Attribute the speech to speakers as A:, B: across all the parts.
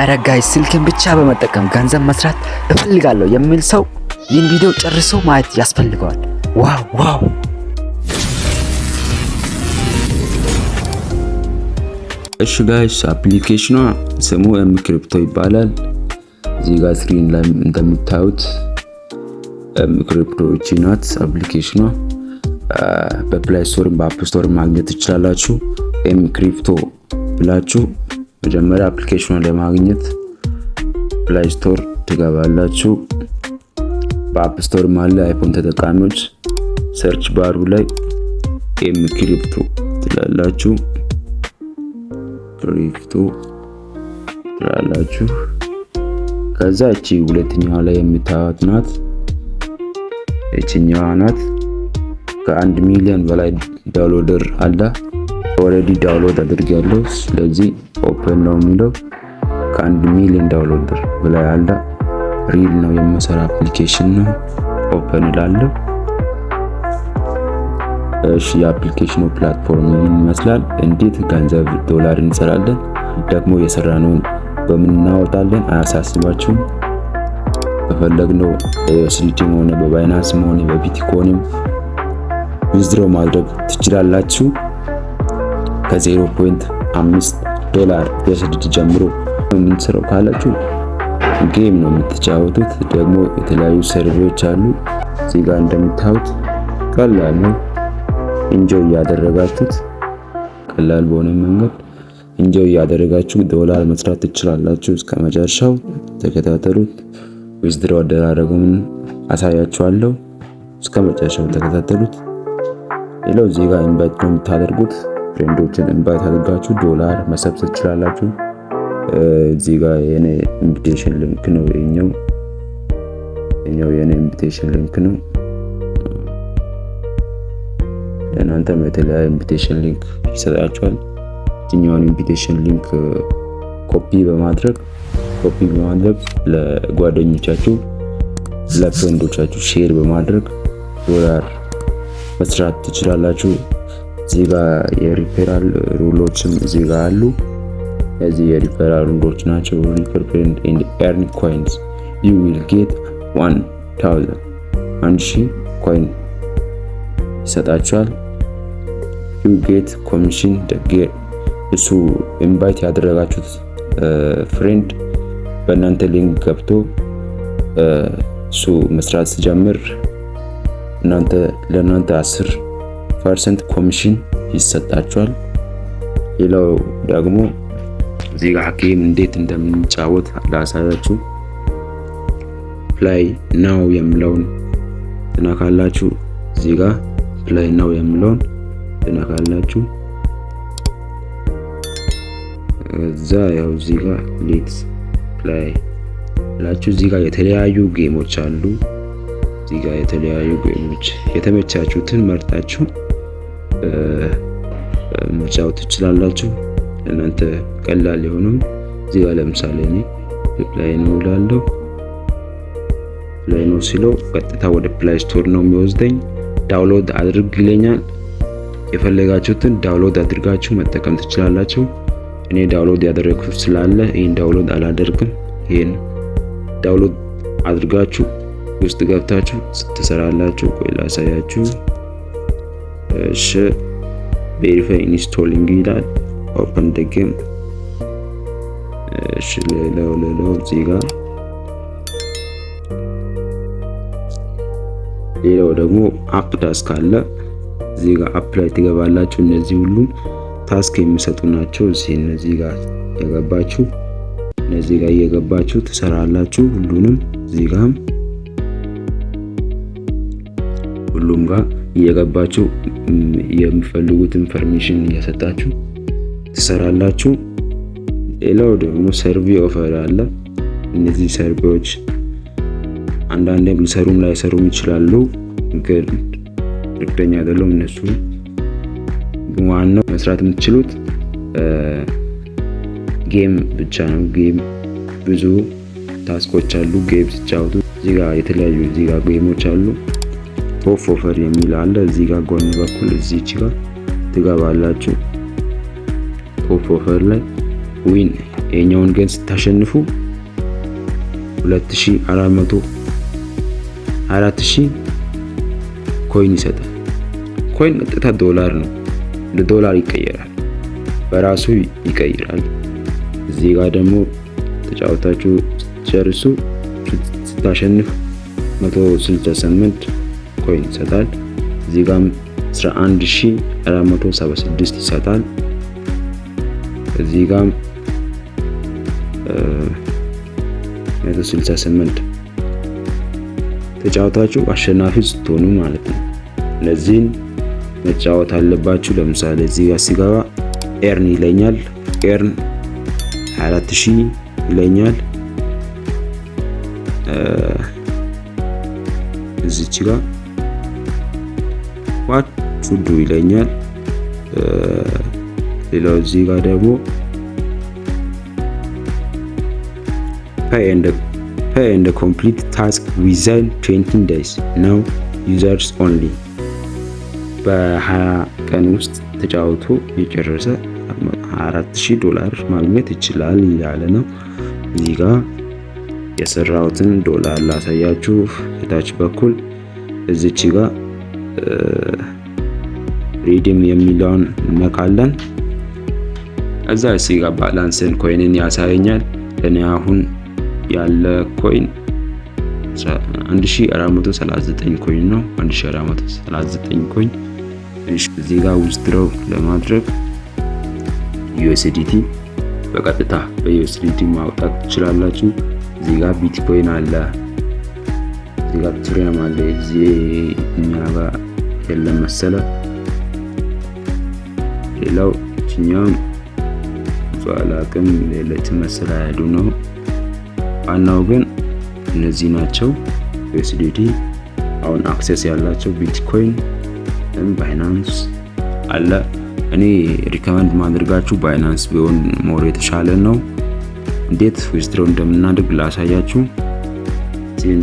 A: እረ guys፣ ስልክን ብቻ በመጠቀም ገንዘብ መስራት እፈልጋለሁ የሚል ሰው ይህን ቪዲዮ ጨርሶ ማየት ያስፈልገዋል። Wow wow!
B: እሺ guys፣ application ኗ ስሙ M Crypto ይባላል። እዚህ ጋር screen ላይ እንደምታዩት M Crypto እቺ ናት application ኗ። በ Play Store፣ በ App Store ማግኘት ትችላላችሁ። M Crypto ብላችሁ መጀመሪያ application ኗን ለማግኘት Play Store ትገባላችሁ። በ App Store አለ። iPhone ተጠቃሚዎች search bar ኡ ላይ M Crypto ትላላችሁ፣ crypto ትላላችሁ። ከዛ እቺ ሁለተኛዋ ላይ የምታዩት ናት፣ እቺኛዋ ናት። ከ1 ሚሊዮን በላይ downloader አለ። Already download አድርጌያለሁ። ስለዚህ open ነው የሚለው። ከ1 ሚሊዮን downloader በላይ አለ። Real ነው፣ የምሰራ application ነው። Open እላለሁ። እሺ፣ የ application ኑ platform ይህን ይመስላል። እንዴት ገንዘብ ዶላር እንሰራለን፣ ደግሞ የሰራነውን በምን እናወጣለን፣ አያሳስባችሁም። በፈለግነው USDT ም ሆነ በ Binance ም ሆነ በ Bitcoin ም withdraw ማድረግ ትችላላችሁ። ከ0.5 ዶላር USDT ጀምሮ የምንሰራው ካላችሁ game ነው የምትጫወቱት። ደግሞ የተለያዩ survey ዎች አሉ። እዚህ ጋር እንደምታዩት ቀላል ነው። Enjoy እያደረጋችሁት፣ ቀላል በሆነ መንገድ enjoy እያደረጋችሁ ዶላር መስራት ትችላላችሁ። እስከ መጨረሻው ተከታተሉት። Withdraw አደራረጉን አሳያችኋለሁ። እስከ መጨረሻው ተከታተሉት። ሌላው እዚህ ጋር invite ነው የምታደርጉት። Friend ኦችን invite አድርጋችሁ ዶላር መሰብሰብ ትችላላችሁ። እዚህ ጋር የኔ invitation link ነው። የኛው የኔ invitation link ነው። ለእናንተም የተለያዩ invitation link ይሰጣችኋል። የትኛውን invitation link copy በማድረግ ለጓደኞቻችሁ፣ ለ friend ኦቻችሁ share በማድረግ ዶላር መስራት ትችላላችሁ። እዚህ ጋር የ referral rule ኦችም እዚህ ጋር አሉ። እነዚህ የ referral rule ኦች ናቸው። Refer friend and earn coins, you will get 1000፣ 1000 coin ይሰጣችኋል። You get commission፣ እሱ invite ያደረጋችሁት friend በእናንተ link ገብቶ እሱ መስራት ሲጀምር እናንተ ለእናንተ 10% ኮሚሽን ይሰጣችኋል። ሌላው ደግሞ እዚህ ጋር game እንዴት እንደምንጫወት ላሳያችሁ። Play now የሚለውን ትነካላችሁ። እዚህ ጋር play now የሚለውን ትነካላችሁ። እዛ ያው እዚህ ጋር let's play ብላችሁ እዚህ ጋር የተለያዩ game ኦች አሉ። እዚህ ጋር የተለያዩ game ኦች የተመቻችሁትን መርጣችሁ መጫወት ትችላላችሁ። ለእናንተ ቀላል የሆነው እዚህ ጋር ለምሳሌ እኔ play now እላለሁ። Play now ሲለው ቀጥታ ወደ Play Store ነው የሚወስደኝ። Download አድርግ ይለኛል። የፈለጋችሁትን download አድርጋችሁ መጠቀም ትችላላችሁ። እኔ download ያደረግኩት ስላለ ይህን download አላደርግም። ይህን download አድርጋችሁ ውስጥ ገብታችሁ ትሰራላችሁ። ቆይ ላሳያችሁ። እሺ፣ verify installing ይላል። Open the game። እሺ፣ ሌላው እዚህ ጋር ሌላው ደግሞ app task አለ። እዚህ ጋር app ላይ ትገባላችሁ። እነዚህ ሁሉ task የሚሰጡ ናቸው። እዚህ እነዚህ ጋር የገባችሁ፣ እነዚህ ጋር እየገባችሁ ትሰራላችሁ። ሁሉንም እዚህ ጋር ሁሉም ጋር እየገባችሁ የሚፈልጉትን permission እየሰጣችሁ ትሰራላችሁ። ሌላው ደግሞ survey offer አለ። እነዚህ survey ዎች አንዳንዴም ሊሰሩም ላይሰሩም ይችላሉ፣ ግን እርግጠኛ አይደለሁም። እነሱ ዋናው መስራት የምትችሉት game ብቻ ነው። Game ብዙ task ኦች አሉ። Game ሲጫወቱ እዚህ ጋር የተለያዩ እዚህ ጋር game ኦች አሉ። Top offer የሚል አለ። እዚህ ጋር ጎን በኩል እዚች ጋር ትገባላችሁ። Top offer ላይ win ይሄኛውን ግን ስታሸንፉ 2400 4000 coin ይሰጣል። Coin ቀጥታ ዶላር ነው፣ ወደ ዶላር ይቀየራል፣ በራሱ ይቀይራል። እዚህ ጋር ደግሞ ተጫውታችሁ ጨርሱ ስታሸንፍ 168 coin ይሰጣል። እዚህ ጋርም 11476 ይሰጣል። እዚህ ጋርም 168 ተጫውታችሁ አሸናፊ ስትሆኑ ማለት ነው። እነዚህን መጫወት አለባችሁ። ለምሳሌ እዚህ ጋር ሲገባ earn ይለኛል። Earn 24000 ይለኛል። እዚች ጋር what to do ይለኛል። ሌላው እዚህ ጋር ደግሞ pay and complete task within 20 days, new users only፣ በ20 ቀን ውስጥ ተጫውቶ የጨረሰ 4000 ዶላር ማግኘት ይችላል እያለ ነው። እዚህ ጋር የሰራሁትን ዶላር ላሳያችሁ። ከታች በኩል እዚች ጋር redeem የሚለውን እነካለን። እዛ እዚህ ጋር balance ን coin ን ያሳየኛል። ለእኔ አሁን ያለ coin 1439 coin ነው። 1439 coin። እዚህ ጋር withdraw ለማድረግ USDT በቀጥታ በ USDT ማውጣት ትችላላችሁ። እዚህ ጋር ቢትኮይን አለ፣ እዚህ ጋር ትሪያም አለ። እዚህ እኛ ጋር የለም መሰለ። ሌላው እችኛውም አላቅም የለችም መሰለ ያዱ ነው። ዋናው ግን እነዚህ ናቸው። USDT አሁን access ያላቸው ቢትኮይን፣ Binance አለ። እኔ recommend ማድረጋችሁ Binance ቢሆን more የተሻለ ነው። እንዴት withdraw እንደምናደርግ ላሳያችሁ።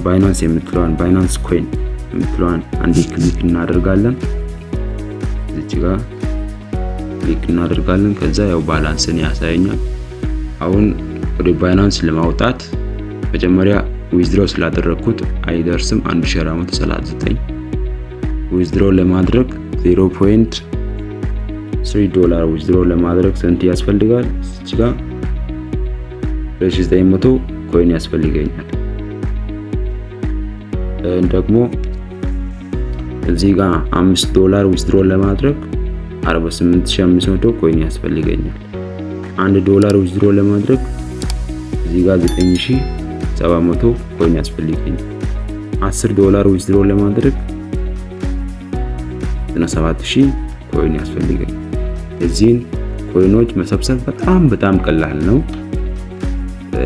B: Binance የምትለዋን፣ Binance coin የምትለዋን አንዴ click እናደርጋለን። እዚች ጋር click እናደርጋለን። ከዛ ያው balance ን ያሳየኛል። አሁን ወደ Binance ለማውጣት መጀመሪያ withdraw ስላደረግኩት አይደርስም። 1439 withdraw ለማድረግ 0.3 ዶላር withdraw ለማድረግ ስንት ያስፈልጋል? እዚህ ጋር 2900 coin ያስፈልገኛል። ደግሞ እዚህ ጋር 5 ዶላር withdraw ለማድረግ 48500 coin ያስፈልገኛል። 1 ዶላር withdraw ለማድረግ እዚህ ጋር 9700 coin ያስፈልገኛል። 10 ዶላር withdraw ለማድረግ 97000 coin ያስፈልገኛል። እዚህን coin ኦች መሰብሰብ በጣም በጣም ቀላል ነው።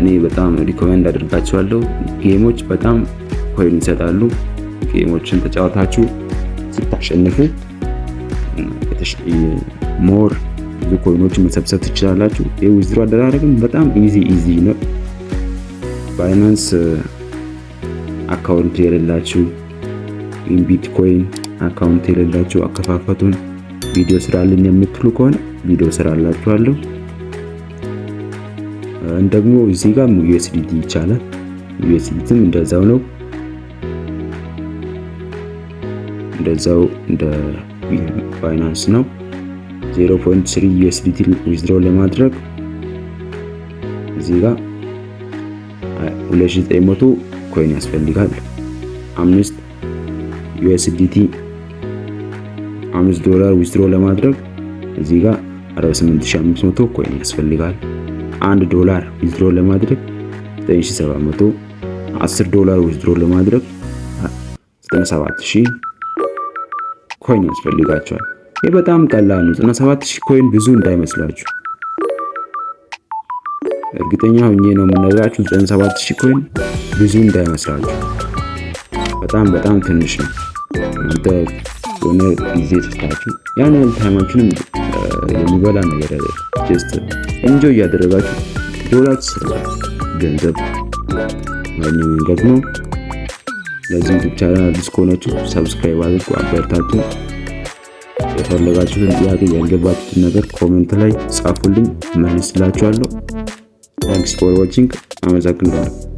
B: እኔ በጣም recommend አደርጋችኋለሁ። Game ኦች በጣም coin ይሰጣሉ። Game ኦችን ተጫወታችሁ ስታሸንፉ more ብዙ coin ኦችን መሰብሰብ ትችላላችሁ። ይህ withdraw አደራረግም በጣም easy easy ነው። Binance account የሌላችሁ፣ ቢትኮይን account የሌላችሁ አከፋፈቱን ቪዲዮ ስራልኝ የምትሉ ከሆነ ቪዲዮ ስራላችኋለሁ። ደግሞ እዚህ ጋር USDT ይቻላል። USDT ም እንደዛው ነው። እንደዛው እንደ Binance ነው። 0.3 USDT withdraw ለማድረግ እዚህ ጋር 2900 coin ያስፈልጋል። 5 USDT፣ 5 ዶላር withdraw ለማድረግ እዚህ ጋር 48500 coin ያስፈልጋል። 1 ዶላር withdraw ለማድረግ 9700፣ 10 ዶላር withdraw ለማድረግ 97000 coin ያስፈልጋቸዋል። ይህ በጣም ቀላል ነው። 97000 coin ብዙ እንዳይመስላችሁ፣ እርግጠኛ ሆኜ ነው የምነግራችሁ። 97000 coin ብዙ እንዳይመስላችሁ፣ በጣም በጣም ትንሽ ነው። እናንተ የሆነ ጊዜ ሰጥታችሁ ያን ያህል time ኣችሁንም የሚበላ ነገር አይደለም። Just enjoy እያደረጋችሁ ዶላር ትሰራላችሁ። ገንዘብ ማግኛ መንገድ ነው። ለዚህ YouTube channel አዲስ ከሆናችሁ subscribe አድርጉ፣ አበርታቱ። የፈለጋችሁትን ጥያቄ፣ ያልገባችሁትን ነገር comment ላይ ጻፉልኝ፣ መልስላችኋለሁ። Thanks for watching። አመሰግናለሁ።